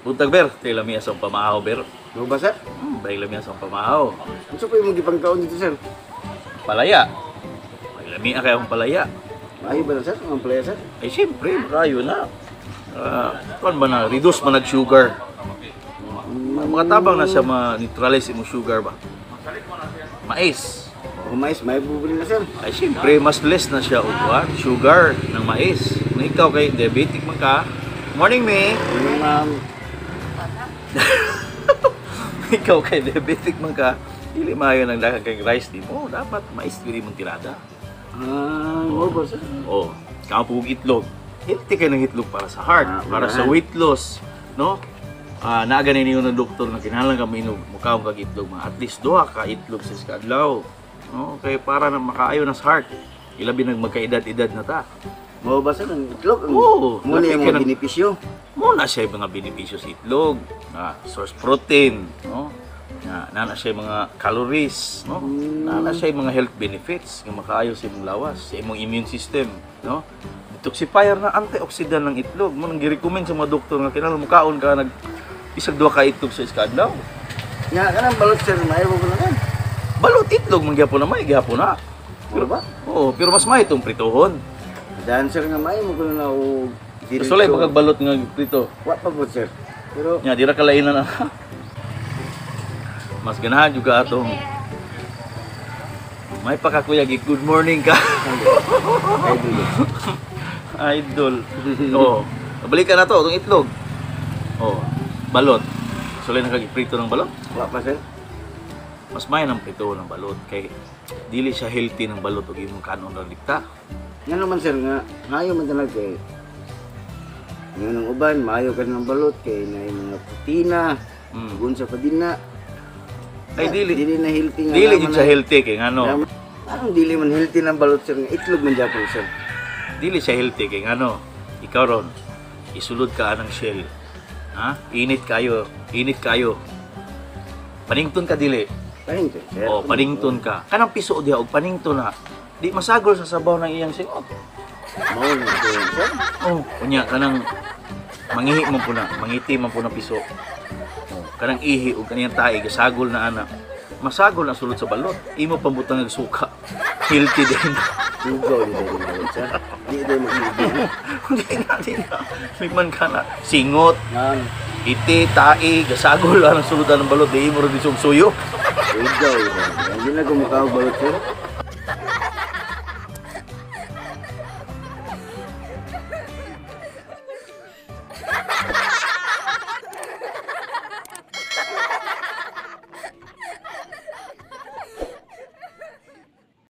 Buntag, ber, kay lami sa pamahaw, ber. Mao ba, sir? Bay lami sa pamahaw. Unsa pa imong gipangkaon dito, sir? Palaya. May lami kay akong palaya. Maayo ba na, sir? Ang playa, sir? Ay siyempre, makayo na. Kuan ba na, reduce man nag sugar. Makatabang na siya ma-neutralize imong sugar ba. Mais. O mais, may bubuli na, sir. Ay siyempre, mas less na siya og kuan, sugar ng mais. Kung ikaw kay diabetic man ka, morning me. Ano, ma'am? Ikaw kay diabetic man ka, dili maayo nang daghang kay rice di mo. Dapat mais dili mong tirada. Ah, mao ba, sir? Oh, kamo po og itlog. Healthy kay ng itlog para sa heart, Ah, para sa unahan. weight loss, no? Ah, naa gani ninyo ng doktor na kinahanglan ka mainog mukaon kag itlog, mga at least duha ka itlog sa isa ka adlaw. No, kay para na makaayo na sa heart. Ilabi nag magkaedad-edad na ta. Mao ba, sir? Ang itlog? Ang Oo, Mo ni lapit ang ka mga ng- benepisyo. Mo na siya yung mga benepisyo sa itlog, na source protein, no? Na na siya yung mga calories, no? Na siya yung mga health benefits nga makaayo sa imong lawas, sa imong immune system, no? Detoxifier na antioxidant ng itlog. Mo nang girecommend sa mga doktor nga kinahanglan mukaon ka nag isag duha ka itlog sa isa ka adlaw. Nga kanang balot, sir, maayo ba na kan? Balot itlog man gyapon na may gyapon na. Mao ba? Oo, pero mas may itong pritohon. Daan, sir, nga maayo mo kuno na og Gusto lang pagbalot nga prito. Wa pa po, sir. Pero Nya dira kalainan na. Mas ganahan juga atong may pakakuya gi good morning ka. Idol. Idol. Oh, balik ka na to itong itlog. Oh, balot. Sulay na kag prito ng balot. Wa pa, sir. Mas may ng prito ng balot kay dili siya healthy ng balot og imong kanon ra dikta. Nga naman, sir, nga maayo man talaga kay nga ng uban, maayo ka ng balot kay na yung mga protina, unsa pa din na. Ay dili Dili na healthy nga. Dili naman jud siya healthy kay ngano. Parang dili man healthy ng balot, sir, nga itlog man japon, sir. Dili siya healthy kay ngano. Ikaw ron isulod ka anang shell. Ha? Init kayo, init kayo. Panington ka dili. Panington, sir. O, panington ka. Kanang piso diha og panington na. Di masagol sa sabaw ng iyang singot. Mao na sir. Sir. Oh, unya kanang mangihi man po na, mangiti man po na piso. Oh, kanang ihi og kaniyang tae gasagol na ana. Masagol na sulod sa balot. Imo pambutang og suka. Healthy din. Sugaw di dili balot, sir. Di dili magsugaw. Hindi na, di na. Ligman ka na. Singot, Ngan, iti, tae, gasagol ang sulod ng balot. Di mo rin suyo. sugaw di dili. Hindi na gumukha og balot, sir.